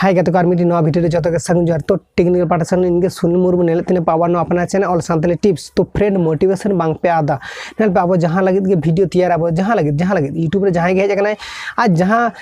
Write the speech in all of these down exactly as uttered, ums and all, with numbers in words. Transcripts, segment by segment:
ᱦᱟᱭ ᱜᱟᱛᱮ ᱠᱚ, ᱟᱨ ᱢᱤᱫᱴᱤᱡ ᱱᱚᱣᱟ ᱵᱷᱤᱰᱤᱭᱳ ᱨᱮ ᱡᱚᱛᱚ ᱜᱮ ᱥᱟᱹᱜᱩᱱ ᱡᱚᱦᱟᱨ᱾ ᱛᱚ ᱴᱮᱠᱱᱤᱠᱟᱞ ᱯᱟᱦᱴᱟ ᱥᱮᱱ ᱤᱧ ᱜᱮ ᱥᱩᱱᱤᱞ ᱢᱩᱨᱢᱩ, ᱧᱮᱞᱮᱫ ᱛᱟᱦᱮᱱᱟ ᱯᱟᱣᱟᱨ ᱱᱚᱣᱟ ᱟᱯᱱᱟᱨ ᱪᱮᱱᱮᱞ ᱚᱞ ᱥᱟᱱᱛᱟᱲᱤ ᱴᱤᱯᱥ᱾ ᱛᱚ ᱯᱷᱨᱮᱱᱰ, ᱢᱳᱴᱤᱵᱷᱮᱥᱚᱱ ᱵᱟᱝ ᱯᱮ ᱟᱫᱟ᱾ ᱧᱮᱞ ᱯᱮ, ᱟᱵᱚ ᱡᱟᱦᱟᱸ ᱞᱟᱹᱜᱤᱫ ᱜᱮ ᱵᱷᱤᱰᱤᱭᱳ ᱛᱮᱭᱟᱨ, ᱟᱵᱚ ᱡᱟᱦᱟᱸ ᱞᱟᱹᱜᱤᱫ, ᱡᱟᱦᱟᱸ ᱞᱟᱹᱜᱤᱫ YouTube ᱨᱮ ᱡᱟᱦᱟᱸᱭ ᱜᱮ ᱦᱮᱡ ᱟᱠᱟᱱᱟᱭ ᱟᱨ ᱡᱟᱦᱟᱸ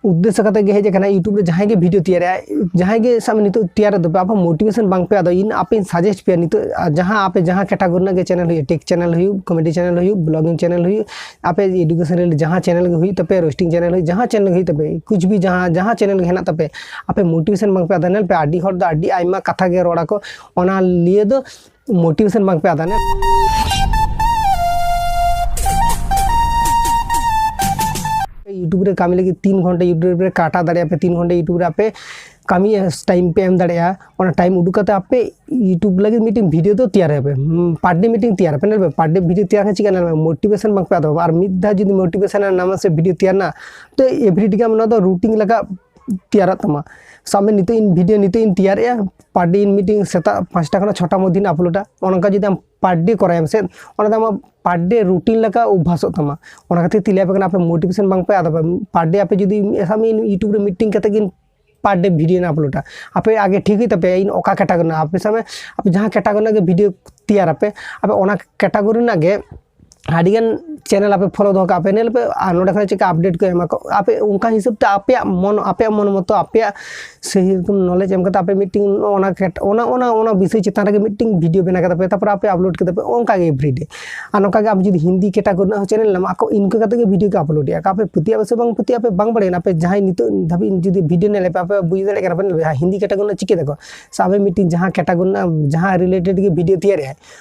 ᱩᱫᱽᱫᱮᱥᱥᱚ ᱠᱟᱛᱮ ᱜᱮ ᱦᱮᱡ ᱟᱠᱟᱱᱟᱭ, YouTube ᱨᱮ ᱡᱟᱦᱟᱸᱭ ᱜᱮ ᱵᱷᱤᱰᱤᱭᱳ ᱛᱮᱭᱟᱨᱮᱜᱼᱟᱭ, ᱡᱟᱦᱟᱸᱭ ᱜᱮ ᱥᱟᱵ ᱢᱮ ᱱᱤᱛᱚᱜ ᱛᱮᱭᱟᱨ ᱫᱚ ᱟᱯᱮ ᱢᱳᱴᱤᱵᱷᱮᱥᱚᱱ ᱵᱟᱝ ᱯᱮ ᱟᱫᱟ᱾ ᱤᱧ ᱟᱯᱮᱧ ᱥᱟᱡᱮᱥᱴ ᱯᱮᱭᱟ, ᱱᱤᱛᱚᱜ ᱡᱟᱦᱟᱸ ᱟᱯᱮ ᱡᱟᱦᱟᱸ ᱠᱮᱴᱟᱜᱚᱨᱤ ᱨᱮᱱᱟᱜ ᱜᱮ ᱪᱮᱱᱮᱞ ᱦᱩᱭᱩᱜ, ᱴᱮᱠ ᱪᱮᱱᱮᱞ ᱦᱩᱭᱩᱜ, ᱠᱚᱢᱮᱰᱤ ᱪᱮᱱᱮᱞ ᱦᱩᱭᱩᱜ, ᱵᱞᱚᱜᱤᱝ ᱪᱮᱱᱮᱞ ᱦᱩᱭᱩᱜ, ᱟᱯᱮ ᱮᱰᱩᱠᱮᱥᱚᱱ ᱨᱤᱞᱮᱴᱮᱰ ᱡᱟᱦᱟᱸ ᱪᱮᱱᱮᱞ ᱜᱮ ᱦᱩᱭᱩᱜ ᱛᱟᱯᱮ, ᱨᱳᱥᱴᱤᱝ ᱪᱮᱱᱮᱞ ᱦᱩᱭᱩᱜ, ᱡᱟᱦᱟᱸ ᱪᱮᱱᱮᱞ ᱜᱮ ᱦᱩᱭᱩᱜ ᱛᱟᱯᱮ, ᱠᱩᱪ ᱵᱷᱤ ᱡᱟᱦᱟᱸ, ᱡᱟᱦᱟᱸ ᱪᱮᱱᱮᱞ ᱜᱮ ᱦᱮᱱᱟᱜ ᱛᱟᱯᱮ, ᱟᱯᱮ ᱢᱳᱴᱤᱵᱷᱮᱥᱚᱱ ᱵᱟᱝ ᱯᱮ ᱟᱫᱟ᱾ ᱧᱮᱞ ᱯᱮ, ᱟᱹᱰᱤ ᱦᱚᱲ ᱫᱚ ᱟᱹᱰᱤ ᱟᱭᱢᱟ ᱠᱟᱛᱷᱟ ᱜᱮ ᱨᱚᱲ ᱟᱠᱚ, ᱚᱱᱟ ᱞᱤᱭᱮ ᱫᱚ ᱢᱳᱴᱤᱵᱷᱮᱥᱚᱱ ᱵᱟᱝ ᱯᱮ ᱟᱫᱟ᱾ ᱧᱮᱞ YouTube ᱨᱮ ᱠᱟᱹᱢᱤ ᱞᱟᱹᱜᱤᱫ ᱛᱤᱱ ᱜᱷᱚᱱᱴᱟ YouTube ᱨᱮ ᱠᱟᱴᱟ ᱫᱟᱲᱮᱭᱟᱜᱼᱟ ᱯᱮ, ᱛᱤᱱ ᱜᱷᱚᱱᱴᱟ YouTube ᱨᱮ ᱟᱯᱮ ᱠᱟᱹᱢᱤ ᱴᱟᱭᱤᱢ ᱯᱮ ᱮᱢ ᱫᱟᱲᱮᱭᱟᱜᱼᱟ, ᱚᱱᱟ ᱴᱟᱭᱤᱢ ᱩᱰᱩᱠ ᱠᱟᱛᱮ ᱟᱯᱮ YouTube ᱞᱟᱹᱜᱤᱫ ᱢᱤᱫᱴᱮᱱ ᱵᱷᱤᱰᱤᱭᱳ ᱫᱚ ᱛᱮᱭᱟᱨ ᱟᱯᱮ, ᱯᱟᱨ ᱰᱮ ᱢᱤᱫᱴᱮᱱ ᱛᱮᱭᱟᱨ ᱟᱯᱮ᱾ ᱧᱮᱞ ᱯᱮ, ᱯᱟᱨ ᱰᱮ ᱵᱷᱤᱰᱤᱭᱳ ᱛᱮᱭᱟᱨ ᱠᱷᱟᱱ ᱪᱤᱠᱟᱹ, ᱧᱮᱞ ᱢᱮ, ᱢᱳᱴᱤᱵᱷᱮᱥᱚᱱ ᱵᱟᱝ ᱯᱮ ᱟᱫᱟ᱾ ᱟᱨ ᱢᱤᱫ ᱫᱷᱟᱣ ᱡᱩᱫᱤ ᱢᱳᱴᱤᱵᱷᱮᱥᱚᱱ ᱮᱢ ᱧᱟᱢᱟ ᱥᱮ ᱵᱷᱤᱰᱤᱭᱳ ᱛᱮᱭᱟᱨ ᱨᱮᱱᱟᱜ, ᱛᱚ ᱮᱵᱷᱨᱤ ᱰᱮ ᱜᱮ ᱟᱢ ᱚᱱᱟ ᱫᱚ ᱨᱩᱴᱤᱱ ᱞᱮᱠᱟ ᱛᱮᱭᱟᱨᱚᱜ ᱛᱟᱢᱟ᱾ ᱥᱟᱵ ᱢᱮ, ᱱᱤᱛᱚᱜ ᱤᱧ ᱵᱷᱤᱰᱤᱭᱳ ᱱᱤᱛᱚᱜ ᱤᱧ ᱛᱮᱭᱟᱨᱮᱜᱼᱟ, ᱯᱟᱨ ᱰᱮ ᱤᱧ ᱢᱤᱫᱴᱮᱱ ᱥᱮᱛᱟᱜ ᱯᱟᱸᱪᱴᱟ ᱠᱷᱚᱱᱟᱜ ᱪᱷᱚᱴᱟ ᱢᱚᱫᱽᱫᱷᱮᱧ ᱟᱯᱞᱳᱰᱟ, ᱚᱱᱠᱟ ᱡᱩᱫᱤ ᱟᱢ ᱯᱟᱨ ᱰᱮ ᱠᱚᱨᱟᱣᱟᱢ ᱥᱮ, ᱚᱱᱟ ᱫᱚ ᱟᱢᱟᱜ ᱯᱟᱨ ᱰᱮ ᱨᱩᱴᱤᱱ ᱞᱮᱠᱟ ᱚᱵᱵᱷᱟᱥᱚᱜ ᱛᱟᱢᱟ᱾ ᱚᱱᱟ ᱠᱷᱟᱹᱛᱤᱨ ᱛᱮ ᱞᱟᱹᱭ ᱟᱯᱮ ᱠᱟᱱᱟ, ᱟᱯᱮ ᱢᱳᱴᱤᱵᱷᱮᱥᱚᱱ ᱵᱟᱝ ᱯᱮ ᱟᱫᱟ᱾ ᱯᱟᱨ ᱰᱮ ᱟᱯᱮ ᱡᱩᱫᱤ, ᱥᱟᱵ ᱢᱮ, ᱤᱧ YouTube ᱨᱮ ᱢᱤᱫᱴᱮᱱ ᱠᱟᱛᱮ ᱜᱮ ᱯᱟᱨ ᱰᱮ ᱵᱷᱤᱰᱤᱭᱳᱧ ᱟᱯᱞᱳᱰᱟ, ᱟᱯᱮ ᱟᱜᱮ ᱴᱷᱤᱠ ᱦᱩᱭᱩᱜ ᱛᱟᱯᱮᱭᱟ ᱤᱧ ᱚᱠᱟ ᱠᱮᱴᱟᱜᱚᱨᱤ ᱨᱮᱱᱟᱜ, ᱟᱯᱮ ᱥᱟᱵ ᱢᱮ, ᱟᱯᱮ ᱡᱟᱦᱟᱸ ᱠᱮᱴᱟᱜᱚᱨᱤ ᱨᱮᱱᱟᱜ ᱜᱮ ᱵᱷᱤᱰᱤᱭᱳ ᱛᱮᱭᱟᱨ ᱟᱯᱮ, ᱟᱯᱮ ᱚᱱᱟ ᱠᱮᱴᱟᱜᱚᱨᱤ ᱨᱮᱱᱟᱜ ᱜᱮ ᱟᱹᱰᱤᱜᱟᱱ ᱪᱮᱱᱮᱞ ᱟᱯᱮ ᱯᱷᱚᱞᱳ ᱫᱚᱦᱚ ᱠᱟᱜ ᱯᱮ, ᱧᱮᱞ ᱯᱮ, ᱟᱨ ᱱᱚᱰᱮ ᱠᱷᱚᱱᱟᱜ ᱪᱮᱫ ᱞᱮᱠᱟ ᱟᱯᱰᱮᱴ ᱠᱚ ᱮᱢᱟ ᱠᱚ, ᱟᱯᱮ ᱚᱱᱠᱟ ᱦᱤᱥᱟᱹᱵ ᱛᱮ ᱟᱯᱮᱭᱟᱜ ᱢᱚᱱ, ᱟᱯᱮᱭᱟᱜ ᱢᱚᱱ ᱢᱚᱛᱚ, ᱟᱯᱮᱭᱟᱜ ᱥᱮᱭ ᱨᱚᱠᱚᱢ ᱱᱚᱞᱮᱡᱽ ᱮᱢ ᱠᱟᱛᱮ ᱟᱯᱮ ᱢᱤᱫᱴᱮᱱ ᱚᱱᱟ ᱠᱮᱴ-, ᱚᱱᱟ, ᱚᱱᱟ, ᱚᱱᱟ ᱵᱤᱥᱚᱭ ᱪᱮᱛᱟᱱ ᱨᱮᱜᱮ ᱢᱤᱫᱴᱮᱱ ᱵᱷᱤᱰᱤᱭᱳ ᱵᱮᱱᱟᱣ ᱠᱟᱛᱮ ᱯᱮ, ᱛᱟᱨᱯᱚᱨᱮ ᱟᱯᱮ ᱟᱯᱞᱳᱰ ᱠᱮᱫᱟ ᱯᱮ, ᱚᱱᱠᱟ ᱜᱮ ᱮᱵᱷᱨᱤᱰᱮ᱾ ᱟᱨ ᱱᱚᱝᱠᱟ ᱜᱮ ᱟᱢ ᱡᱩᱫᱤ ᱦᱤᱱᱫᱤ ᱠᱮᱴᱟᱜᱚᱨᱤ ᱨᱮᱱᱟᱜ ᱦᱚᱸ ᱪᱮᱱᱮᱞ ᱢᱮᱱᱟᱢᱟ, ᱟᱠᱚ ᱤᱱᱠᱟᱹ ᱠᱟᱛᱮ ᱜᱮ ᱵᱷᱤᱰᱤᱭᱳ ᱠᱚ ᱟᱯᱞᱳᱰ ᱮᱫᱟ᱾ ᱟᱯᱮ ᱯᱟᱹᱛᱭᱟᱹᱜ ᱟᱯᱮ ᱥᱮ ᱵᱟᱝ ᱯᱟᱹᱛᱭᱟᱹᱜ, ᱟᱯᱮ ᱵᱟᱝ ᱵᱟᱲᱟᱭᱟ, ᱟᱯᱮ ᱡᱟᱦᱟᱸᱭ ᱱᱤᱛᱚᱜ ᱫᱷᱟᱹᱵᱤᱡ ᱡᱩᱫᱤ ᱵᱷᱤᱰᱤᱭᱳ ᱧᱮᱞ ᱯᱮ, ᱟᱯᱮ ᱵᱩᱡᱽ ᱫᱟᱲᱮᱭᱟᱜ ᱠᱟᱱᱟ ᱯᱮ, ᱦᱤᱱᱫᱤ ᱠᱮᱴᱟᱜᱚᱨᱤ ᱨᱮᱱᱟᱜ ᱡᱟᱦᱟᱸ ᱨᱤᱞᱮᱴᱮᱰ ᱜᱮ ᱵᱷᱤᱰᱤᱭᱳ ᱛᱮᱭᱟᱨᱮᱜᱼᱟᱭ,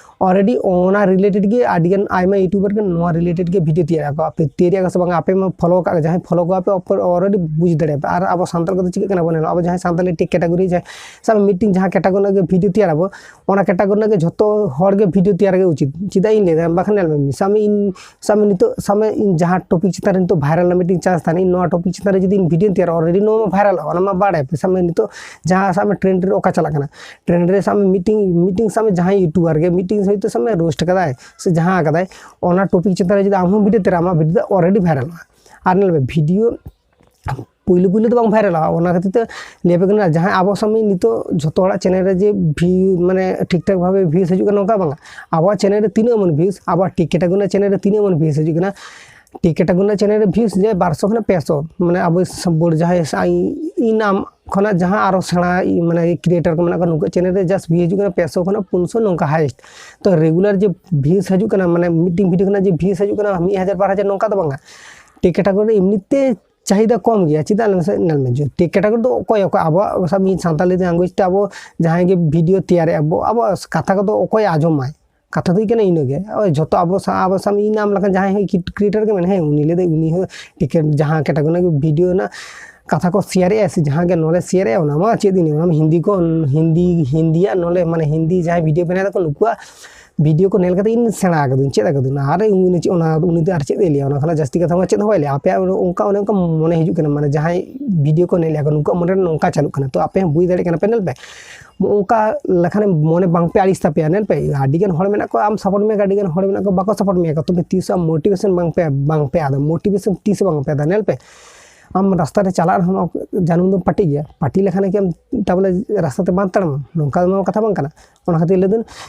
ᱚᱞᱨᱮᱰᱤ ᱚᱱᱟ ᱨᱤᱞᱮᱴᱮᱰ ᱜᱮ ᱟᱹᱰᱤᱜᱟᱱ ᱟᱭᱢᱟ ᱭᱩᱴᱩᱵᱟᱨ ᱜᱮ ᱱᱚᱣᱟ ᱨᱤᱞᱮᱴᱮᱰ ᱜᱮ ᱵᱷᱤᱰᱤᱭᱳ ᱛᱮᱭᱟᱨ ᱟᱠᱚ᱾ ᱟᱯᱮ ᱛᱮᱭᱟᱨ ᱟᱠᱚ ᱥᱮ ᱵᱟᱝ, ᱟᱯᱮ ᱢᱟ ᱯᱷᱚᱞᱳ ᱟᱠᱟᱫ ᱜᱮ, ᱡᱟᱦᱟᱸᱭ ᱯᱷᱚᱞᱳ ᱠᱚᱣᱟ ᱯᱮ ᱚᱞᱨᱮᱰᱤ ᱵᱩᱡᱽ ᱫᱟᱲᱮᱭᱟᱜᱼᱟ ᱯᱮ᱾ ᱟᱨ ᱟᱵᱚ ᱥᱟᱱᱛᱟᱲ ᱠᱚᱫᱚ ᱪᱤᱠᱟᱹᱜ ᱠᱟᱱᱟ ᱵᱚᱱ ᱧᱮᱞᱟ, ᱟᱵᱚ ᱡᱟᱦᱟᱸᱭ ᱥᱟᱱᱛᱟᱲᱤ ᱴᱮᱠ ᱠᱮᱴᱟᱜᱚᱨᱤ, ᱡᱟᱦᱟᱸᱭ ᱥᱟᱵ ᱢᱮ ᱢᱤᱫᱴᱮᱱ ᱡᱟᱦᱟᱸ ᱠᱮᱴᱟᱜᱚᱨᱤ ᱨᱮᱱᱟᱜ ᱜᱮ ᱵᱷᱤᱰᱤᱭᱳ ᱛᱮᱭᱟᱨ ᱟᱵᱚ, ᱚᱱᱟ ᱠᱮᱴᱟᱜᱚᱨᱤ ᱨᱮᱱᱟᱜ ᱜᱮ ᱡᱷᱚᱛᱚ ᱦᱚᱲ ᱜᱮ ᱵᱷᱤᱰᱤᱭᱳ ᱛᱮᱭᱟᱨ ᱜᱮ ᱩᱪᱤᱛ᱾ ᱪᱮᱫᱟᱜ ᱤᱧ ᱞᱟᱹᱭᱫᱟ, ᱵᱟᱠᱷᱟᱱ ᱧᱮᱞ ᱢᱮ, ᱥᱟᱵ ᱢᱮ ᱤᱧ, ᱥᱟᱵ ᱢᱮ ᱱᱤᱛᱚᱜ, ᱥᱟᱵ ᱢᱮ ᱤᱧ ᱡᱟᱦᱟᱸ ᱴᱚᱯᱤᱠ ᱪᱮᱛᱟᱱ ᱨᱮ ᱱᱤᱛᱚᱜ ᱵᱷᱟᱭᱨᱟᱞ ᱨᱮᱱᱟᱜ ᱢᱤᱫᱴᱮᱱ ᱪᱟᱱᱥ ᱛᱟᱦᱮᱱᱟ, ᱤᱧ ᱱᱚᱣᱟ ᱴᱚᱯᱤᱠ ᱪᱮᱛᱟᱱ ᱨᱮ ᱡᱩᱫᱤ ᱤᱧ ᱵᱷᱤᱰᱤᱭᱳᱧ ᱛᱮᱭᱟᱨᱟ, ᱚᱞᱨᱮᱰᱤ ᱱᱚᱣᱟ ᱢᱟ ᱵᱷᱟᱭᱨᱟᱞᱚᱜᱼᱟ, ᱚᱱᱟ ᱢᱟ ᱵᱟᱲᱟᱭ ᱯᱮ᱾ ᱥᱟᱵ ᱢᱮ ᱱᱤᱛᱚᱜ ᱡᱟᱦᱟᱸ ᱥᱟᱵ ᱢᱮ ᱴᱨᱮᱱᱰ ᱨᱮ ᱚᱠᱟ ᱪᱟᱞᱟᱜ ᱠᱟᱱᱟ, ᱴᱨᱮᱱᱰ ᱨᱮ ᱥᱟᱵ ᱢᱮ ᱢᱤᱫᱴᱮᱱ, ᱢᱤᱫᱴᱮᱱ ᱥᱟᱵ ᱢᱮ ᱡᱟᱦᱟᱸᱭ ᱭᱩᱴᱩᱵᱟᱨ ᱜᱮ ᱢᱤᱫᱴᱮᱱ ᱦᱚᱭᱛᱳ ᱥᱟᱵ ᱢᱮ ᱨᱳᱥᱴ ᱠᱟᱫᱟᱭ ᱥᱮ ᱡᱟᱦᱟᱸ ᱠᱟᱫᱟᱭ, ᱚᱱᱟ ᱴᱚᱯᱤᱠ ᱪᱮᱛᱟᱱ ᱨᱮ ᱡᱩᱫᱤ ᱟᱢ ᱦᱚᱸ ᱵᱷᱤᱰᱤᱭᱳ ᱛᱮᱭᱟᱨᱟ, ᱟᱢᱟᱜ ᱵᱷᱤᱰᱤᱭᱳ ᱫᱚ ᱚᱞᱨᱮᱰᱤ ᱵᱷᱟᱭᱨᱟᱞᱚᱜᱼᱟ᱾ ᱟᱨ ᱧᱮᱞ ᱢᱮ, ᱵᱷᱤᱰᱤᱭᱳ ᱯᱩᱭᱞᱩ ᱯᱩᱭᱞᱩ ᱫᱚ ᱵᱟᱝ ᱵᱷᱟᱭᱨᱟᱞᱚᱜᱼᱟ᱾ ᱚᱱᱟ ᱠᱷᱟᱹᱛᱤᱨ ᱛᱮ ᱞᱟᱹᱭ ᱟᱯᱮ ᱠᱟᱱᱟ, ᱡᱟᱦᱟᱸᱭ ᱟᱵᱚ ᱥᱟᱢᱱᱮ ᱱᱤᱛᱚᱜ ᱡᱷᱚᱛᱚ ᱦᱚᱲᱟᱜ ᱪᱮᱱᱮᱞ ᱨᱮ ᱡᱮ ᱵᱷᱤᱭᱩ ᱢᱟᱱᱮ ᱴᱷᱤᱠ ᱴᱷᱟᱠ ᱵᱷᱟᱵᱮ ᱵᱷᱤᱭᱩᱥ ᱦᱤᱡᱩᱜ ᱠᱟᱱᱟ, ᱱᱚᱝᱠᱟ ᱵᱟᱝᱟ᱾ ᱟᱵᱚᱣᱟᱜ ᱪᱮᱱᱮᱞ ᱨᱮ ᱛᱤᱱᱟᱹᱜ ᱮᱢᱚᱱ ᱵᱷᱤᱭᱩᱥ, ᱟᱵᱚᱣᱟᱜ ᱴᱤ ᱠᱮᱴᱟᱜᱚᱨᱤ ᱨᱮᱱᱟᱜ ᱪᱮᱱᱮᱞ ᱨᱮ ᱛᱤᱱᱟᱹᱜ ᱮᱢᱚᱱ ᱵᱷᱤᱭᱩᱥ ᱦᱤᱡᱩᱜ ᱠᱟᱱᱟ, ᱴᱤ ᱠᱮᱴᱟᱜᱚᱨᱤ ᱨᱮᱱᱟᱜ ᱪᱮᱱᱮᱞ ᱨᱮ ᱵᱷᱤᱭᱩᱥ ᱡᱮ ᱵᱟᱨᱥᱚ ᱠᱷᱚᱱᱟᱜ ᱯᱮᱥᱚ, ᱢᱟᱱᱮ ᱟᱵᱚ ᱥᱟᱵ ᱵᱚᱲ ᱡᱟᱦᱟᱸᱭ ᱥᱟ-, ᱤ-, ᱤᱧ ᱟᱢ ᱠᱷᱚᱱᱟᱜ ᱡᱟᱦᱟᱸ ᱟᱨᱚ ᱥᱮᱬᱟ ᱤ-, ᱢᱟᱱᱮ ᱠᱨᱤᱭᱮᱴᱟᱨ ᱠᱚ ᱢᱮᱱᱟᱜ ᱠᱚᱣᱟ, ᱱᱩᱠᱩᱣᱟᱜ ᱪᱮᱱᱮᱞ ᱨᱮ ᱡᱟᱥᱴ ᱵᱷᱤᱭᱩ ᱦᱤᱡᱩᱜ ᱠᱟᱱᱟ ᱯᱮᱥᱚ ᱠᱷᱚᱱᱟᱜ ᱯᱩᱱᱥᱚ, ᱱᱚᱝᱠᱟ ᱦᱟᱭᱮᱥᱴ᱾ ᱛᱚ ᱨᱮᱜᱩᱞᱟᱨ ᱡᱮ ᱵᱷᱤᱭᱩᱥ ᱦᱤᱡᱩᱜ ᱠᱟᱱᱟ, ᱢᱟᱱᱮ ᱢᱤᱫᱴᱮᱱ ᱵᱷᱤᱰᱤᱭᱳ ᱠᱷᱚᱱᱟᱜ ᱡᱮ ᱵᱷᱤᱭᱩᱥ ᱦᱤᱡᱩᱜ ᱠᱟᱱᱟ ᱢᱤᱫ ᱦᱟᱡᱟᱨ ᱵᱟᱨ ᱦᱟᱡᱟᱨ, ᱱᱚᱝᱠᱟ ᱫᱚ ᱵᱟᱝᱟ᱾ ᱴᱤ ᱠᱮᱴᱟᱜᱚᱨᱤ ᱮᱢᱱᱤᱛᱮ ᱪᱟᱦᱤᱫᱟ ᱠᱚᱢ ᱜᱮᱭᱟ᱾ ᱪᱮᱫᱟᱜ ᱞᱟᱹᱭ ᱢᱮᱥᱮ? ᱧᱮᱞ ᱢᱮ, ᱡᱮ ᱴᱤ ᱠᱮᱴᱟᱜᱚᱨᱤ ᱫᱚ ᱚᱠᱚᱭ, ᱚᱠᱚᱭ ᱟᱵᱚᱣᱟᱜ ᱥᱟᱢ-, ᱥᱟᱱᱛᱟᱞᱤ ᱞᱮᱝᱜᱩᱭᱮᱡᱽ ᱛᱮ ᱟᱵᱚ ᱡᱟᱦᱟᱸᱭ ᱜᱮ ᱵᱷᱤᱰᱤᱭᱳ ᱛᱮᱭᱟᱨᱮᱜᱼᱟ, ᱟᱵᱚ, ᱟᱵᱚᱣᱟᱜ ᱠᱟᱛᱷᱟ ᱠᱚᱫᱚ ᱚᱠᱚᱭ ᱟᱸᱡᱚᱢᱟᱭ? ᱠᱟᱛᱷᱟ ᱫᱚ ᱦᱩᱭᱩᱜ ᱠᱟᱱᱟ ᱤᱱᱟᱹᱜᱮ᱾ ᱳᱭ ᱡᱷᱚᱛᱚ ᱟᱵᱚ ᱥᱟ-, ᱟᱵᱚ ᱥᱟᱢ-, ᱤᱧ ᱟᱢ ᱞᱮᱠᱟᱱ ᱡᱟᱦᱟᱸᱭ ᱦᱚᱸ ᱠᱨᱤᱭᱮᱴᱟᱨ ᱜᱮ ᱢᱮᱱᱟᱭ, ᱦᱮᱸ, ᱩᱱᱤ ᱞᱟᱹᱭ ᱫᱟᱭ, ᱩᱱᱤ ᱦᱚᱸ ᱴᱤ ᱠᱮᱴ ᱡᱟᱦᱟᱸ ᱠᱮᱴᱟᱜᱚᱨᱤ ᱨᱮᱱᱟᱜ ᱵᱷᱤᱰᱤᱭᱳ ᱨᱮᱱᱟᱜ ᱠᱟᱛᱷᱟ ᱠᱚ ᱥᱮᱭᱟᱨᱮᱜᱼᱟ ᱥᱮ ᱡᱟᱦᱟᱸ ᱜᱮ ᱱᱚᱞᱮᱡᱽ ᱥᱮᱭᱟᱨᱮᱜᱼᱟ, ᱚᱱᱟ ᱢᱟ ᱪᱮᱫ ᱤᱧ ᱞᱟᱹᱭᱟ, ᱚᱱᱟ ᱢᱟ ᱦᱤᱱᱫᱤ ᱠᱚ, ᱦᱤᱱᱫᱤ, ᱦᱤᱱᱫᱤᱭᱟᱜ ᱱᱚᱞᱮᱡᱽ, ᱢᱟᱱᱮ ᱦᱤᱱᱫᱤ ᱡᱟᱦᱟᱸᱭ ᱵᱷᱤᱰᱤᱭᱳ ᱵᱮᱱᱟᱣ ᱫᱟᱠᱚ, ᱱᱩᱠᱩᱣᱟᱜ ᱵᱷᱤᱰᱤᱭᱳ ᱠᱚ ᱧᱮᱞ ᱠᱟᱛᱮ ᱤᱧ ᱥᱮᱬᱟ ᱟᱠᱟᱫᱟᱹᱧ, ᱪᱮᱫ ᱟᱠᱟᱫᱟᱹᱧ᱾ ᱟᱨ ᱩᱱᱤ ᱪᱮᱫ, ᱚᱱᱟ, ᱩᱱᱤ ᱫᱚ ᱟᱨ ᱪᱮᱫ ᱮ ᱞᱟᱹᱭᱟ? ᱚᱱᱟ ᱠᱷᱚᱱᱟᱜ ᱡᱟᱹᱥᱛᱤ ᱠᱟᱛᱷᱟ ᱢᱟ ᱪᱮᱫ ᱦᱚᱸ ᱵᱟᱭ ᱞᱟᱹᱭᱟ᱾ ᱟᱯᱮᱭᱟᱜ ᱚᱱᱠᱟ, ᱚᱱᱮ ᱚᱱᱠᱟ ᱢᱚᱱᱮ ᱦᱤᱡᱩᱜ ᱠᱟᱱᱟ, ᱢᱟᱱᱮ ᱡᱟᱦᱟᱸᱭ ᱵᱷᱤᱰᱤᱭᱳ ᱠᱚ ᱧᱮᱞᱮᱫᱼᱟ ᱠᱚ, ᱱᱩᱠᱩᱣᱟᱜ ᱢᱚᱱᱮ ᱨᱮ ᱱᱚᱝᱠᱟ ᱪᱟᱞᱩᱜ ᱠᱟᱱᱟ᱾ ᱛᱚ ᱟᱯᱮ ᱦᱚᱸ ᱵᱩᱡᱽ ᱫᱟᱲᱮᱭᱟᱜ ᱠᱟᱱᱟ ᱯᱮ, ᱧᱮᱞ ᱯᱮ, ᱚᱱᱠᱟ ᱞᱮᱠᱷᱟᱱ ᱢᱚᱱᱮ ᱵᱟᱝ ᱯᱮ ᱟᱹᱲᱤᱥ ᱛᱟᱯᱮᱭᱟ᱾ ᱧᱮᱞ ᱯᱮ, ᱟᱹᱰᱤ ᱜᱟᱱ ᱦᱚᱲ ᱢᱮᱱᱟᱜ ᱠᱚᱣᱟ, ᱟᱢ ᱥᱟᱯᱳᱨᱴ ᱢᱮᱭᱟ, ᱟᱹᱰᱤ ᱜᱟᱱ ᱦᱚᱲ ᱢᱮᱱᱟᱜ ᱠᱚᱣᱟ, ᱵᱟᱠᱚ ᱥᱟᱯᱳᱨᱴ ᱢᱮᱭᱟ ᱠᱚ, ᱛᱚᱵᱮ ᱛᱤᱥ ᱦᱚᱸ ᱟᱢ ᱢᱳᱴᱤᱵᱷᱮᱥᱚᱱ ᱵᱟᱝ ᱯᱮ, ᱵᱟᱝ ᱯᱮ ᱟᱫᱟ, ᱢᱳᱴᱤᱵᱷᱮᱥᱚᱱ ᱛᱤᱥ ᱦᱚᱸ ᱵᱟᱝ ᱯᱮ ᱟᱫᱟ᱾ ᱧᱮᱞ ᱯᱮ, ᱟᱢ ᱨᱟᱥᱛᱟ ᱨᱮ ᱪᱟᱞᱟᱜ ᱨᱮᱦᱚᱸ ᱡᱟᱹᱱᱩᱢ ᱫᱚᱢ ᱯᱟᱹᱴᱤᱡ ᱜᱮᱭᱟ, ᱯᱟᱹᱴᱤ ᱞᱮᱠᱷᱟᱱ ᱠᱤ ᱟᱢ ᱛᱟᱵᱚᱞᱮ ᱨᱟᱥᱛᱟ ᱛᱮ ᱵᱟᱢ ᱛᱟᱲᱟᱢᱟ? ᱱᱚᱝᱠᱟ ᱫᱚ ᱱᱚᱣᱟ ᱠᱟᱛᱷᱟ ᱵᱟᱝ ᱠᱟᱱᱟ᱾ ᱚᱱᱟ ᱠᱷᱟᱹᱛᱤᱨ ᱞᱟᱹᱭ ᱫᱟᱹᱧ,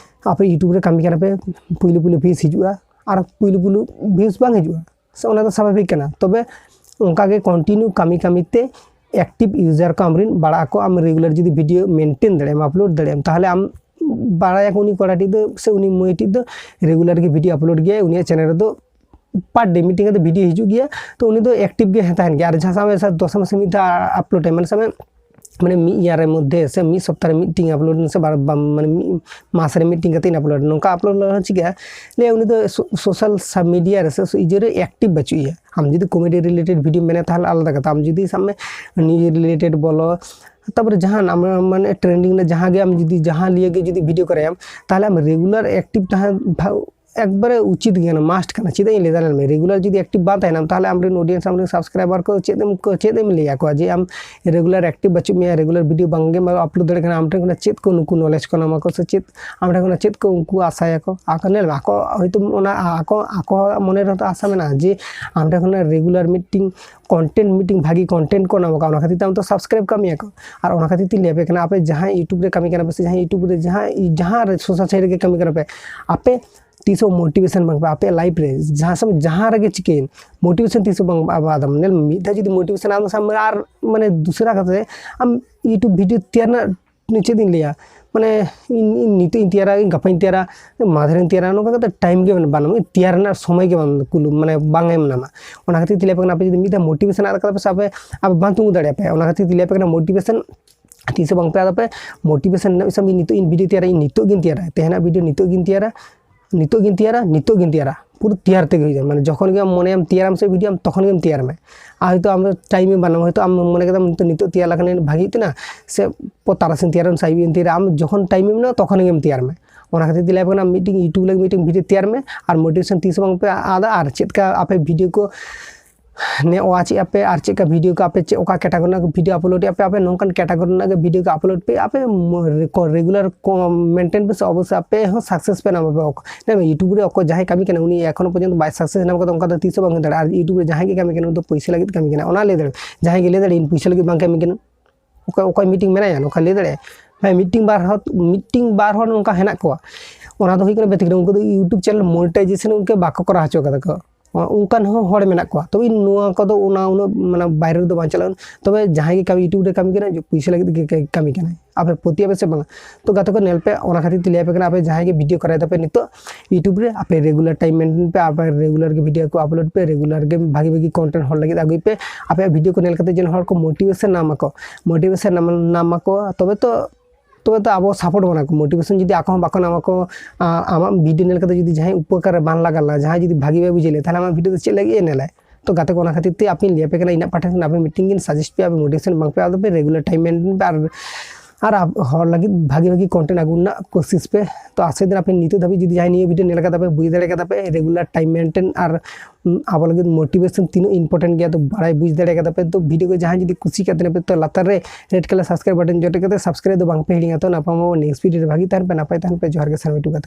ᱟᱯᱮ YouTube ᱨᱮ ᱠᱟᱹᱢᱤ ᱠᱟᱱᱟ ᱯᱮ, ᱯᱩᱭᱞᱩ ᱯᱩᱭᱞᱩ ᱵᱷᱤᱭᱩᱥ ᱦᱤᱡᱩᱜᱼᱟ, ᱟᱨ ᱯᱩᱭᱞᱩ ᱯᱩᱭᱞᱩ ᱵᱷᱤᱭᱩᱥ ᱵᱟᱝ ᱦᱤᱡᱩᱜᱼᱟ, ᱥᱮ ᱚᱱᱟ ᱫᱚ ᱥᱟᱵᱷᱟᱵᱤᱠ ᱠᱟᱱᱟ᱾ ᱛᱚᱵᱮ ᱚᱱᱠᱟ ᱜᱮ ᱠᱚᱱᱴᱤᱱᱤᱭᱩ ᱠᱟᱹᱢᱤ ᱠᱟᱹᱢᱤ ᱛᱮ ᱮᱠᱴᱤᱵᱷ ᱭᱩᱡᱟᱨ ᱠᱚ ᱟᱢᱨᱮᱱ ᱵᱟᱲᱟᱜ ᱟᱠᱚ, ᱟᱢ ᱨᱮᱜᱩᱞᱟᱨ ᱡᱩᱫᱤ ᱵᱷᱤᱰᱤᱭᱳ ᱢᱮᱱᱴᱮᱱ ᱫᱟᱲᱮᱭᱟᱜ ᱟᱢ, ᱟᱯᱞᱳᱰ ᱫᱟᱲᱮᱭᱟᱜ ᱟᱢ, ᱛᱟᱦᱚᱞᱮ ᱟᱢ ᱵᱟᱲᱟᱭᱟᱠᱚ ᱩᱱᱤ ᱠᱚᱲᱟᱴᱤᱡ ᱫᱚ ᱥᱮ ᱩᱱᱤ ᱢᱟᱹᱭᱴᱤᱡ ᱫᱚ ᱨᱮᱜᱩᱞᱟᱨ ᱜᱮ ᱵᱷᱤᱰᱤᱭᱳ ᱟᱯᱞᱳᱰ ᱜᱮᱭᱟᱭ, ᱩᱱᱤᱭᱟᱜ ᱪᱮᱱᱮᱞ ᱨᱮᱫᱚ ᱯᱟᱨ ᱰᱮ ᱢᱤᱫᱴᱮᱱ ᱠᱟᱛᱮ ᱵᱷᱤᱰᱤᱭᱳ ᱦᱤᱡᱩᱜ ᱜᱮᱭᱟ᱾ ᱛᱚ ᱩᱱᱤ ᱫᱚ ᱮᱠᱴᱤᱵᱷ ᱜᱮ ᱛᱟᱦᱮᱱ ᱜᱮᱭᱟ᱾ ᱟᱨ ᱡᱟᱦᱟᱸ ᱥᱟᱢ ᱥᱟᱢ ᱫᱚᱥ ᱢᱟᱥᱮ ᱢᱤᱫ ᱫᱷᱟᱣ ᱟᱯᱞᱳᱰ ᱟᱭ, ᱢᱟᱱᱮ ᱥᱟᱢ ᱢᱟᱱᱮ ᱢᱤᱫ ᱤᱭᱟᱨ ᱨᱮ ᱢᱚᱫᱽᱫᱷᱮ ᱥᱮ ᱢᱤᱫ ᱥᱚᱯᱛᱟᱦ ᱨᱮ ᱢᱤᱫᱴᱤᱝ ᱟᱯᱞᱳᱰ ᱥᱮ ᱵᱟᱨ ᱵᱟᱨ ᱢᱟᱱᱮ ᱢᱤᱫ ᱢᱟᱥ ᱨᱮ ᱢᱤᱫᱴᱤᱝ ᱠᱟᱛᱮ ᱟᱯᱞᱳᱰ, ᱱᱚᱝᱠᱟ ᱟᱯᱞᱳᱰ ᱞᱮᱠᱷᱟᱱ ᱪᱤᱠᱟᱹᱜᱼᱟ? ᱞᱟᱹᱭᱟ ᱩᱱᱤ ᱫᱚ ᱥᱳ-, ᱥᱳᱥᱟᱞ ᱥᱟ-, ᱢᱤᱰᱤᱭᱟ ᱨᱮ ᱥᱮ ᱤᱭᱟᱹ ᱨᱮ ᱮᱠᱴᱤᱵᱷ ᱵᱟᱹᱪᱩᱜ ᱮᱭᱟ᱾ ᱟᱢ ᱡᱩᱫᱤ ᱠᱚᱢᱮᱰᱤ ᱨᱤᱞᱮᱴᱮᱰ ᱵᱷᱤᱰᱤᱭᱳ ᱢᱮᱱᱟ ᱛᱟᱦᱚᱞᱮ ᱟᱞᱟᱫᱟ ᱠᱟᱛᱷᱟ᱾ ᱟᱢ ᱡᱩᱫᱤ ᱥᱟᱵ ᱢᱮ ᱱᱤᱭᱩᱡᱽ ᱨᱤᱞᱮᱴᱮᱰ ᱵᱚᱞᱚ, ᱛᱟᱯᱚᱨᱮ ᱡᱟᱦᱟᱱ ᱟᱢ ᱢᱟᱱᱮ ᱴᱨᱮᱱᱰᱤᱝ ᱨᱮ ᱡᱟᱦᱟᱸ ᱜᱮ ᱟᱢ ᱡᱩᱫᱤ ᱡᱟᱦᱟᱸ ᱞᱤᱭᱮ ᱜᱮ ᱡᱩᱫᱤ ᱵᱷᱤᱰᱤᱭᱳ ᱠᱚᱨᱟᱭᱟᱢ, ᱛᱟᱦᱚᱞᱮ ᱟᱢ ᱨᱮᱜᱩᱞᱟᱨ ᱮᱠᱴᱤᱵᱷ ᱛᱟᱦᱮᱸ ᱵᱷᱟ-, ᱮᱠᱵᱟᱨᱮ ᱩᱪᱤᱛ ᱜᱮ ᱠᱟᱱᱟ, must ᱠᱟᱱᱟ᱾ ᱪᱮᱫᱟᱜ ᱤᱧ ᱞᱟᱹᱭ ᱫᱟ, ᱧᱮᱞ ᱢᱮ, regular ᱡᱩᱫᱤ active ᱵᱟᱝ ᱛᱟᱦᱮᱱᱟᱢ, ᱛᱟᱦᱚᱞᱮ ᱟᱢᱨᱮᱱ audience, ᱟᱢᱨᱮᱱ subscriber ᱠᱚ ᱪᱮᱫ ᱮᱢ ᱠᱚ ᱪᱮᱫ ᱮᱢ ᱞᱟᱹᱭ ᱟᱠᱚᱣᱟ ᱡᱮ ᱟᱢ regular active ᱵᱟᱹᱪᱩᱜ ᱢᱮᱭᱟ, regular video ᱵᱟᱝ ᱜᱮᱢ upload ᱫᱟᱲᱮᱭᱟᱜ ᱠᱟᱱᱟ? ᱟᱢ ᱴᱷᱮᱱ ᱠᱷᱚᱱᱟᱜ ᱪᱮᱫ ᱠᱚ ᱱᱩᱠᱩ knowledge ᱠᱚ ᱧᱟᱢᱟ ᱠᱚ ᱥᱮ ᱪᱮᱫ ᱟᱢ ᱴᱷᱮᱱ ᱠᱷᱚᱱᱟᱜ ᱪᱮᱫ ᱠᱚ ᱩᱱᱠᱩ ᱟᱥᱟᱭᱟᱠᱚ? ᱟᱠᱚ ᱧᱮᱞ ᱢᱮ, ᱟᱠᱚ ᱦᱚᱭᱛᱳ ᱚᱱᱟ ᱟᱠᱚ ᱟᱠᱚᱣᱟᱜ ᱢᱚᱱᱮ ᱨᱮᱦᱚᱸ ᱛᱚ ᱟᱥᱟ ᱢᱮᱱᱟᱜᱼᱟ ᱡᱮ ᱟᱢ ᱴᱷᱮᱱ ᱠᱷᱚᱱᱟᱜ regular ᱢᱤᱫᱴᱤᱝ content, ᱢᱤᱫᱴᱤᱝ ᱵᱷᱟᱹᱜᱤ content ᱠᱚ ᱧᱟᱢᱟ, ᱚᱱᱟ ᱠᱷᱟᱹᱛᱤᱨ ᱛᱮ ᱟᱢ ᱛᱚ subscribe ᱠᱟᱜ ᱢᱮᱭᱟ ᱠᱚ᱾ ᱟᱨ ᱚᱱᱟ ᱠᱷᱟᱹᱛᱤᱨ ᱛᱮᱧ ᱞᱟᱹᱭ ᱟᱯᱮ ᱠᱟᱱᱟ, ᱟᱯᱮ ᱡᱟᱦᱟᱸᱭ YouTube ᱨᱮ ᱠᱟᱹᱢᱤ ᱠᱟᱱᱟ ᱯᱮ ᱥᱮ ᱡᱟᱦᱟᱸᱭ YouTube ᱨᱮ ᱡᱟᱦᱟᱸ ᱡᱟᱦᱟᱸ ᱨᱮ social site ᱨᱮᱜᱮ ᱠᱟᱹᱢᱤ ᱠᱟᱱᱟ ᱯᱮ, ᱟᱯᱮ ᱛᱤᱥ ᱦᱚᱸ motivation ᱵᱟᱝ ᱯᱮ, ᱟᱯᱮᱭᱟᱜ life ᱨᱮ ᱡᱟᱦᱟᱸ ᱥᱚᱢᱚᱭ ᱡᱟᱦᱟᱸ ᱨᱮᱜᱮ ᱪᱤᱠᱟᱹᱭᱮᱱ, motivation ᱛᱤᱥ ᱦᱚᱸ ᱵᱟᱝ ᱟᱫᱟᱢ᱾ ᱧᱮᱞ ᱢᱮ, ᱢᱤᱫ ᱫᱷᱟᱣ ᱡᱩᱫᱤ motivation ᱟᱢ ᱥᱟᱢ ᱟᱨ ᱢᱟᱱᱮ ᱫᱩᱥᱨᱟ ᱠᱟᱛᱷᱟ ᱛᱮ ᱟᱢ YouTube video ᱛᱮᱭᱟᱨ ᱨᱮᱱᱟᱜ ᱪᱮᱫ ᱤᱧ ᱞᱟᱹᱭᱟ, ᱢᱟᱱᱮ ᱤᱧ, ᱤᱧ ᱱᱤᱛᱚᱜ ᱤᱧ ᱛᱮᱭᱟᱨᱟ, ᱤᱧ ᱜᱟᱯᱟᱧ ᱛᱮᱭᱟᱨᱟ, ᱢᱟᱫᱷᱮᱨᱤᱧ ᱛᱮᱭᱟᱨᱟ, ᱱᱚᱝᱠᱟ ᱠᱟᱛᱮ time ᱜᱮ ᱵᱟᱹᱱᱩᱜᱼᱟ, ᱛᱮᱭᱟᱨ ᱨᱮᱱᱟᱜ ᱥᱚᱢᱚᱭ ᱜᱮ ᱵᱟᱝ ᱠᱩᱞ ᱢᱟᱱᱮ ᱵᱟᱝ ᱮᱢ ᱧᱟᱢᱟ᱾ ᱚᱱᱟ ᱠᱷᱟᱹᱛᱤᱨ ᱛᱮ ᱞᱟᱹᱭ ᱟᱯᱮ ᱠᱟᱱᱟ, ᱟᱯᱮ ᱡᱩᱫᱤ ᱢᱤᱫ ᱫᱷᱟᱣ motivation ᱟᱫ ᱠᱟᱫᱟ ᱯᱮ ᱥᱮ ᱟᱯᱮ ᱟᱯᱮ ᱵᱟᱝ ᱛᱤᱸᱜᱩ ᱫᱟᱲᱮᱭᱟᱜᱼᱟ ᱯᱮ, ᱚᱱᱟ ᱠᱷᱟᱹᱛᱤᱨ ᱛᱮ ᱞᱟᱹᱭ ᱟᱯᱮ ᱠᱟᱱᱟ motivation ᱛᱤᱥ ᱦᱚᱸ ᱵᱟᱝ ᱯᱮ ᱟᱫᱚ ᱯᱮ᱾ Motivation ᱨᱮᱱᱟᱜ ᱥᱟᱢ ᱤᱧ ᱱᱤᱛᱚᱜ ᱤᱧ video ᱛᱮᱭᱟᱨᱟ, ᱤᱧ ᱱᱤᱛᱚᱜ ᱜᱤᱧ ᱛᱮᱭᱟᱨᱟ, ᱛᱮᱦᱮᱧᱟᱜ video ᱱᱤᱛᱚᱜ ᱜᱤᱧ ᱛᱮᱭᱟᱨᱟ, ᱱᱤᱛᱚᱜ ᱜᱤᱧ ᱛᱮᱭᱟᱨᱟ, ᱱᱤᱛᱚᱜ ᱜᱤᱧ ᱛᱮᱭᱟᱨᱟ, ᱯᱩᱨᱟᱹ ᱛᱮᱭᱟᱨ ᱛᱮᱜᱮ ᱦᱩᱭᱩᱜᱼᱟ᱾ ᱢᱟᱱᱮ ᱡᱚᱠᱷᱚᱱ ᱜᱮ ᱟᱢ ᱢᱚᱱᱮᱭᱟᱢ ᱛᱮᱭᱟᱨᱟᱢ ᱥᱮ video ᱟᱢ ᱛᱚᱠᱷᱚᱱ ᱜᱮᱢ ᱛᱮᱭᱟᱨ ᱢᱮ᱾ ᱟᱨ ᱦᱚᱭᱛᱳ ᱟᱢ time ᱮᱢ ᱵᱟᱹᱱᱩᱜᱼᱟ, ᱦᱚᱭᱛᱳ ᱟᱢ ᱢᱚᱱᱮ ᱠᱮᱫᱟᱢ ᱱᱤᱛᱚᱜ, ᱱᱤᱛᱚᱜ ᱛᱮᱭᱟᱨ ᱞᱮᱠᱷᱟᱱ ᱵᱷᱟᱜᱤ ᱦᱩᱭᱩᱜ ᱛᱤᱧᱟ ᱥᱮ ᱯᱚ-, ᱛᱟᱨᱟᱥᱤᱧ ᱛᱮᱭᱟᱨ ᱢᱮ ᱥᱮ ᱟᱹᱭᱩᱵ ᱛᱮᱭᱟᱨᱟ, ᱟᱢ ᱡᱚᱠᱷᱚᱱ time ᱮᱢ ᱧᱟᱢᱟ ᱛᱚᱠᱷᱚᱱ ᱜᱮᱢ ᱛᱮᱭᱟᱨ ᱢᱮ᱾ ᱚᱱᱟ ᱠᱷᱟᱹᱛᱤᱨ ᱛᱮ ᱞᱟᱹᱭ ᱟᱯᱮ ᱠᱟᱱᱟ ᱢᱤᱫᱴᱤᱝ YouTube ᱞᱟᱹᱜᱤᱫ ᱢᱤᱫᱴᱤᱝ video ᱛᱮᱭᱟᱨ ᱢᱮ ᱟᱨ motivation ᱛᱤᱥ ᱦᱚᱸ ᱵᱟᱝ ᱯᱮ ᱟᱫᱟ᱾ ᱟᱨ ᱪᱮᱫ ᱞᱮᱠᱟ ᱟᱯᱮ video ᱠᱚ ᱱᱮ watch ᱮᱫ ᱟᱯᱮ ᱟᱨ ᱪᱮᱫ ᱞᱮᱠᱟ video ᱠᱚ ᱟᱯᱮ ᱪᱮᱫ ᱚᱠᱟ category ᱨᱮᱱᱟᱜ video upload ᱮᱫ ᱟᱯᱮ, ᱟᱯᱮ ᱱᱚᱝᱠᱟᱱ category ᱨᱮᱱᱟᱜ ᱜᱮ video ᱠᱚ upload ᱯᱮ, ᱟᱯᱮ ᱢᱚ-, ᱨᱮ-, ᱠᱚ regular ᱠᱚ maintain ᱯᱮ ᱥᱮ ᱚᱵᱚᱥᱥᱳᱭ ᱟᱯᱮ ᱦᱚᱸ success ᱯᱮ ᱧᱟᱢᱟ ᱯᱮ᱾ ᱚᱠ-, ᱧᱮᱞ ᱢᱮ YouTube ᱨᱮ ᱚᱠᱚᱭ ᱡᱟᱦᱟᱸᱭ ᱠᱟᱹᱢᱤ ᱠᱟᱱᱟ ᱩᱱᱤ ᱮᱠᱷᱚᱱᱳ ᱯᱚᱨᱡᱚᱱᱛᱚ ᱵᱟᱭ success ᱧᱟᱢ ᱠᱟᱫᱟ, ᱚᱱᱠᱟ ᱫᱚ ᱛᱤᱥ ᱦᱚᱸ ᱵᱟᱝ ᱦᱩᱭ ᱫᱟᱲᱮᱭᱟᱜᱼᱟ᱾ ᱟᱨ YouTube ᱨᱮ ᱡᱟᱦᱟᱸᱭ ᱜᱮ ᱠᱟᱹᱢᱤ ᱠᱟᱱᱟ ᱩᱱᱤ ᱫᱚ ᱯᱚᱭᱥᱟ ᱞᱟᱹᱜᱤᱫ ᱠᱟᱹᱢᱤ ᱠᱟᱱᱟ, ᱚᱱᱟ ᱞᱟᱹᱭ ᱫᱟᱲᱮᱭᱟᱜᱼᱟ᱾ ᱡᱟᱦᱟᱸᱭ ᱜᱮ ᱞᱟᱹᱭ ᱫᱟᱲᱮᱭᱟᱜᱼᱟ ᱤᱧ ᱯᱚᱭᱥᱟ ᱞᱟᱹᱜᱤᱫ ᱵᱟᱝ ᱠᱟᱹᱢᱤ ᱠᱟᱱᱟ, ᱚᱠᱚᱭ, ᱚᱠᱚᱭ meeting ᱢᱮᱱᱟᱭᱟ ᱱᱚᱝᱠᱟ ᱞᱟᱹᱭ ᱫᱟᱲᱮᱭᱟᱜᱼᱟ? ᱦᱮᱸ, meeting ᱵᱟᱨ ᱦᱚᱲ, meeting ᱵᱟᱨ ᱦᱚᱲ ᱱᱚᱝᱠᱟ ᱦᱮᱱᱟᱜ ᱠᱚᱣᱟ᱾ ᱚᱱᱟ ᱫᱚ ᱦᱩᱭᱩᱜ ᱠᱟᱱᱟ ᱵᱮᱛᱤᱠᱨᱚᱢ, ᱩᱱᱠᱩ ᱫᱚ YouTube channel monetization ᱩᱱᱠᱩ ᱵᱟᱠᱚ ᱠᱚᱨᱟᱣ ᱦᱚᱪᱚ ᱠᱟᱫᱟ ᱠᱚ᱾ ᱚᱱᱠᱟᱱ ᱦᱚᱸ ᱦᱚᱲ ᱢᱮᱱᱟᱜ ᱠᱚᱣᱟ᱾ ᱛᱚ ᱤᱧ ᱱᱚᱣᱟ ᱠᱚᱫᱚ ᱚᱱᱟ ᱩᱱᱟᱹᱜ ᱢᱟᱱᱮ ᱵᱟᱭᱨᱮ ᱨᱮᱫᱚ ᱵᱟᱝ ᱪᱟᱞᱟᱜᱼᱟ᱾ ᱛᱚᱵᱮ ᱡᱟᱦᱟᱸᱭ ᱜᱮ ᱠᱟᱹᱢᱤ YouTube ᱨᱮ ᱠᱟᱹᱢᱤ ᱠᱟᱱᱟᱭ, ᱯᱩᱭᱥᱟᱹ ᱞᱟᱹᱜᱤᱫ ᱜᱮ ᱠᱟᱹᱢᱤ ᱠᱟᱱᱟᱭ᱾ ᱟᱯᱮ ᱯᱟᱹᱛᱭᱟᱹᱜ ᱟᱯᱮ ᱥᱮ ᱵᱟᱝᱟ? ᱛᱚ ᱜᱟᱛᱮ ᱠᱚ ᱧᱮᱞ ᱯᱮ, ᱚᱱᱟ ᱠᱷᱟᱹᱛᱤᱨ ᱛᱮ ᱞᱟᱹᱭ ᱟᱯᱮ ᱠᱟᱱᱟ, ᱟᱯᱮ ᱡᱟᱦᱟᱸᱭ ᱜᱮ video ᱠᱚᱨᱟᱣ ᱫᱟᱯᱮ ᱱᱤᱛᱚᱜ YouTube ᱨᱮ, ᱟᱯᱮ regular time maintain ᱯᱮ, ᱟᱯᱮ regular ᱜᱮ video ᱠᱚ upload ᱯᱮ, regular ᱜᱮ ᱵᱷᱟᱜᱤ ᱵᱷᱟᱜᱤ content ᱦᱚᱲ ᱞᱟᱹᱜᱤᱫ ᱟᱹᱜᱩᱭ ᱯᱮ᱾ ᱟᱯᱮᱭᱟᱜ video ᱠᱚ ᱧᱮᱞ ᱠᱟᱛᱮ ᱡᱮᱱᱚ ᱦᱚᱲ ᱠᱚ motivation ᱧᱟᱢ ᱟᱠᱚ, motivation ᱧᱟᱢ, ᱧᱟᱢ ᱟᱠᱚ, ᱛᱚᱵᱮ ᱛᱚ ᱛᱚᱵᱮ ᱛᱚ ᱟᱵᱚ support ᱵᱚᱱᱟ ᱠᱚ᱾ Motivation ᱡᱩᱫᱤ ᱟᱠᱚ ᱦᱚᱸ ᱵᱟᱠᱚ ᱧᱟᱢᱟ ᱠᱚ, ᱟ-, ᱟᱢᱟᱜ video ᱧᱮᱞ ᱠᱟᱛᱮ ᱡᱩᱫᱤ ᱡᱟᱦᱟᱸᱭ ᱩᱯᱚᱠᱟᱨ ᱨᱮ ᱵᱟᱝ ᱞᱟᱜᱟᱜ ᱞᱮᱱᱟ, ᱡᱟᱦᱟᱸᱭ ᱡᱩᱫᱤ ᱵᱷᱟᱜᱤ ᱵᱟᱭ ᱵᱩᱡᱷᱟᱹᱣ ᱞᱮᱫᱟ, ᱛᱟᱦᱞᱮ ᱟᱢᱟᱜ video ᱫᱚ ᱪᱮᱫ ᱞᱟᱹᱜᱤᱫ ᱮ ᱧᱮᱞᱟᱭ? ᱛᱚ ᱜᱟᱛᱮ ᱠᱚ, ᱚᱱᱟ ᱠᱷᱟᱹᱛᱤᱨ ᱛᱮ ᱟᱯᱮᱧ ᱞᱟᱹᱭ ᱟᱯᱮ ᱠᱟᱱᱟ, ᱤᱧᱟᱹᱜ ᱯᱟᱦᱴᱟ ᱠᱷᱚᱱ ᱟᱯᱮ meeting ᱜᱤᱧ suggest ᱯᱮᱭᱟ, ᱟᱯᱮ motivation ᱵᱟᱝ ᱯᱮ ᱟᱫᱚ ᱯᱮ regular time maintain ᱯᱮ᱾ ᱟᱨ ᱟᱨ ᱟᱵ-, ᱦᱚᱲ ᱞᱟᱹᱜᱤᱫ ᱵᱷᱟᱜᱤ ᱵᱷᱟᱜᱤ content ᱟᱹᱜᱩ ᱨᱮᱱᱟᱜ ᱠᱳᱥᱤᱥ ᱯᱮ᱾ ᱛᱚ ᱟᱥᱟᱭ ᱫᱟᱹᱧ ᱟᱯᱮ ᱱᱤᱛᱚᱜ ᱫᱷᱟᱹᱵᱤᱡ ᱡᱩᱫᱤ ᱡᱟᱦᱟᱸᱭ ᱱᱤᱭᱟᱹ video ᱧᱮᱞ ᱠᱟᱫᱟ ᱯᱮ, ᱵᱩᱡᱽ ᱫᱟᱲᱮ ᱠᱟᱫᱟ ᱯᱮ regular time maintain ᱟᱨ, ᱩᱢ, ᱟᱵᱚ ᱞᱟᱹᱜᱤᱫ motivation ᱛᱤᱱᱟᱹᱜ important ᱜᱮᱭᱟ, ᱛᱚ ᱵᱟᱲᱟᱭ ᱵᱩᱡᱽ ᱫᱟᱲᱮ ᱠᱟᱫᱟ ᱯᱮ᱾ ᱛᱚ video ᱠᱚ ᱡᱟᱦᱟᱸᱭ ᱡᱩᱫᱤ ᱠᱩᱥᱤ ᱠᱟᱫ ᱛᱟᱦᱮᱱᱟ ᱯᱮ, ᱛᱚ ᱞᱟᱛᱟᱨ ᱨᱮ red colour subscribe button ᱡᱚᱴᱮᱫ ᱠᱟᱛᱮ subscribe ᱫᱚ ᱵᱟᱝ ᱯᱮ ᱦᱤᱲᱤᱧᱟ᱾ ᱛᱚ ᱱᱟᱯᱟᱢ ᱟᱵᱚ next video ᱨᱮ, ᱵᱷᱟᱜᱤ ᱛᱟᱦᱮᱱ ᱯᱮ, ᱱᱟᱯᱟᱭ ᱛᱟᱦᱮᱱ ᱯᱮ, ᱡᱚᱦᱟᱨ ᱜᱮ ᱥᱟᱱᱟᱢ ᱴᱩ ᱜᱟᱛᱮ᱾